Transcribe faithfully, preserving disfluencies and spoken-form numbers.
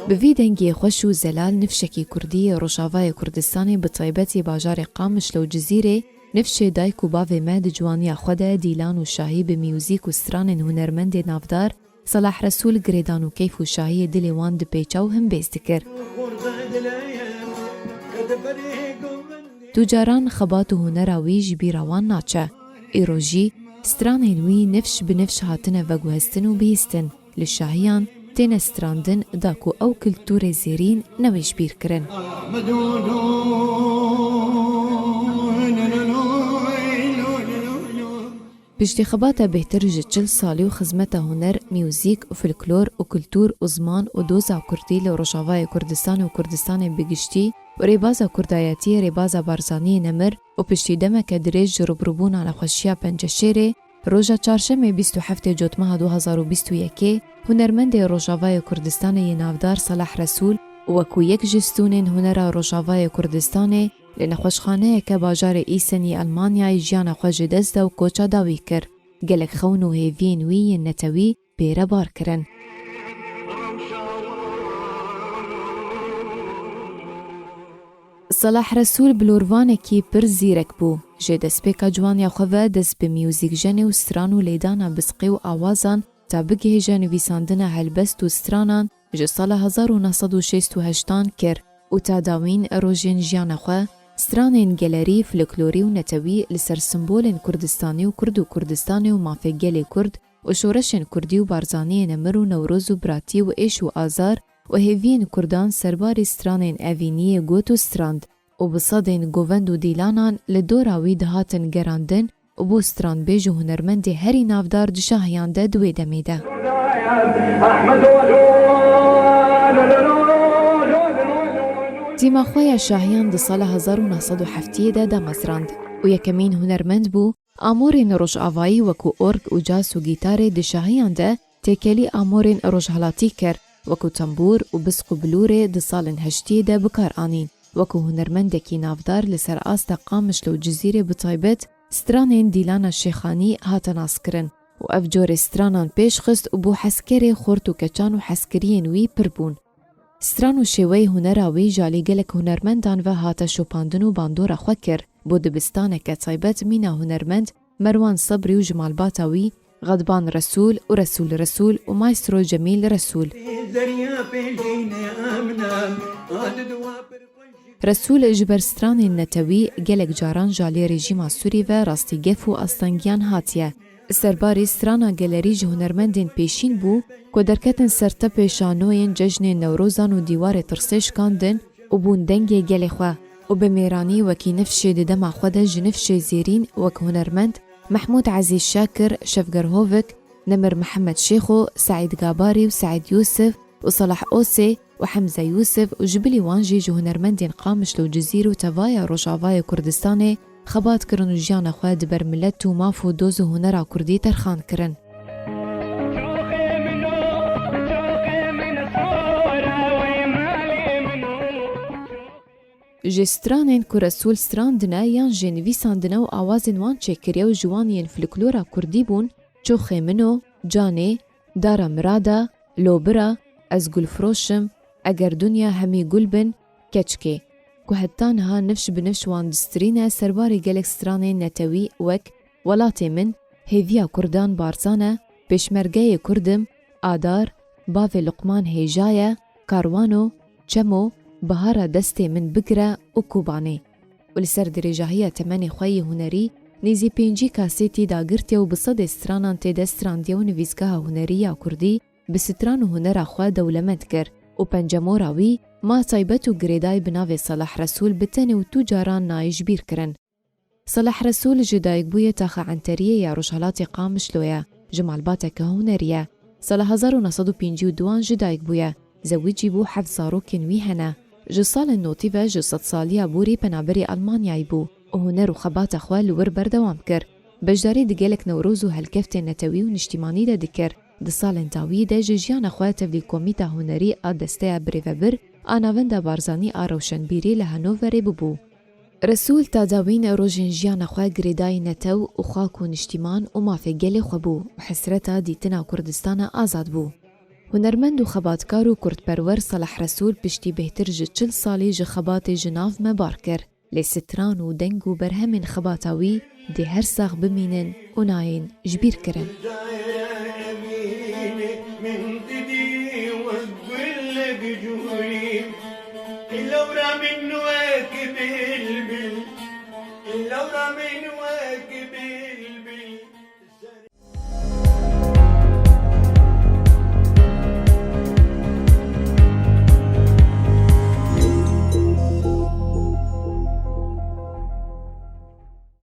Bi vî dengê xweş û zelal nifşekî kurdî yê Rojavayê Kurdistanê, bi taybetî bajarê Qamişlo û Cizîrê, nifşê dayik û bavê me di ciwaniya xwe de dîlan û şahî bi miyûzîk û stranên hunermendê navdar Salah Resûl girêdan û keyf û şahiyê dilê wan dipêça û himbêz dikir. Tu caran xebat û hunera wî ji bîra wan naçe. Îro jî stranên wî nifş bi nifş hatine veguhestin û bihîstin. Li şahiyan têne strandin da ku ew kultûrê zêrîn newê ji bîr kirin. Piştî xebata bêhtir ji çil salî û xizmeta huner, miyûzîk, folklor û kultûr û ziman û doza kurdî li Rojavayê Kurdistanê û Kurdistanê bi giştî û rêbaza kurdayetiyê, rêbaza Barzaniyê nemir û piştî demeke dirêj ji rûbirûbûna nexweşiya penceşêrê, roja çarşemê bîst û heftê Cotmeha du hazar û bîst û yekê, hunermendê Rojavayê Kurdistanê yê navdar Salah Resûl û wekû yek ji stûnên hunera Rojavayê Kurdistanê, li nexweşxaneyeke bajarê Îsen yê Elmanyayê jiyana xwe ji dest da û koça dawî kir. Gelek xewn û hêviyên wî yên netewî pê re bar kirin. Salah Resûl bilorvanekî pir zîrek bû. Ji destpêka ciwaniya xwe ve dest bi miyûzîkjenê û stran û lêdana bisqî û awazan ta bigihêje nivîsandina helbest û stranan ji sala hezar û neh sed û şêst û heştan kir û ta dawîn rojên jiyana xwe stranên gelerî, folklorî û netewî li ser simbolên Kurdistanî û Kurd û Kurdistanê û mafê gelê Kurd û şoreşên Kurdî û Barzaniyê nemir û Newroz û biratî û êş û azar û hêviyên Kurdan serbarî stranên evîniyê got û strand. û bi sedên govend û dîlanan li dora wî dihatin gerandin û bû stranbêj û hunermendê herî navdar di şahiyan de di wê demê de. Dîma xwe ya şahiyan di sala hezar û neh sed û heftiyê de damezrand û yekemîn hunermend bû, Amorên rojavayî wekû org û cas û gîtarê di şahiyan de têkelî amorên rojhelatî kir, wekû tembûr û bisq û bilûrê di salên heştiyê de bi kar anîn. Wekû hunermendekî navdar li ser asta Qamişlo û Cizîrê bi taybet stranên Dîlana Şêxanî hate naskirin û ev corê stranan pêş xist û bû hezkerê xort û keçan û hezkiriyên wî pir bûn. Stran û şêweyê hunera wî ji alî gelek hunermendan ve hate şopandin û bandora xwe kir. Bû dibistaneke taybet mîna hunermend Merwan Sebrî û ji malbata wî Xedban Resûl û Resûl Resûl û Maestro Cemîl Resûl. Resûl ji ber stranên netewî gelek caran ji alî rejîma Sûrî ve rastî gef û astengiyan hatiye. Serbarî strana gelerî ji hunermendên pêşîn bû ku derketin ser tepê şanoyên cejnên Newrozan û dîwarê tirsê şikandin û bûn dengê gelê xwe û bi mêranî wekî nifşê di dema xwe de ji nifşê zêrîn wek hunermend Mehmûd Ezîz Şakir, Şevger Hovik, Nemir Mihemed Şêxo, Seîd Gabarî û Seîd Yûsif û Salah Osê û Hemze Yûsif û ji bilî wan jî ji hunermendên Qamişlo û Cizîr û tevaya Rojavayê Kurdistanê xebat kirin û jiyana xwe di ber milet û maf û doz û hunera kurdî terxan kirin. Ji stranên ku Resûl strandine yan jî nivîsandine û awazên wan çêkiriye û ji wan yên folklora kurdî bûn, Çoxê Min o, Canê, Dara Mirada, Lobira, Ez Gulfiroş im, Eger Dunya Hemî Gul Bin, Keçikê, ku heta niha nifş bi nifş wan distirîne serbarê gelek stranên netewî wek Welatê Min, Hêviya Kurdan Barzan e, Pêşmergeyê Kurd im, Adar, Bavê Luqman Hêja ye, Karwano, Çemo, Bihara Destê Min Bigire û Kobanê. Û li ser dirêjahiya temenê xwe yê hunerî, nêzî pêncî kasêtî dagirtiye û bi sedê stranan tê de strandiye û nivîsgeha hunerî ya kurdî bi stran û hunera xwe dewlemend kir û pencemora wî ma taybet û girêdayî bi navê Salah Resûl bi tenê û tu caran nayê ji bîr kirin. Salah Resûl ji dayikbûyê taxa Enteriyê ya rojhelatê Qamişlo ye, ji malbateke hunerî ye. Sala hezar û neh sed û pêncî û duan ji dayik bûye. Zewicî bû, heft zarokên wî hene. Ji salên notî ve ji sedsaliya borî penaberê Almanyayê bû û huner û xebata xwe li wir berdewam kir. Beşdarî di gelek newroz û helkeftên netewî û niştîmanî de dikir. Di salên dawî de ji jiyana xwe tevlî komîta hunerî a Desteya Birêvebir a Navenda Barzanî a Rewşenbîrî li Hanoverê bûbû. Resûl ta dawîn rojên jiyana xwe girêdayî netew û xak û niştîman û mafê gelê xwe bû û hesreta dîtina Kurdistana azad bû. Hunermend û xebatkar û kurdperwer Salah Resûl piştî bêhtir ji çil salî ji xebatê ji nav me bar kir. Lê stran û deng û berhemên xebata wî dê her sax bimînin û nayên ji bîr kirin.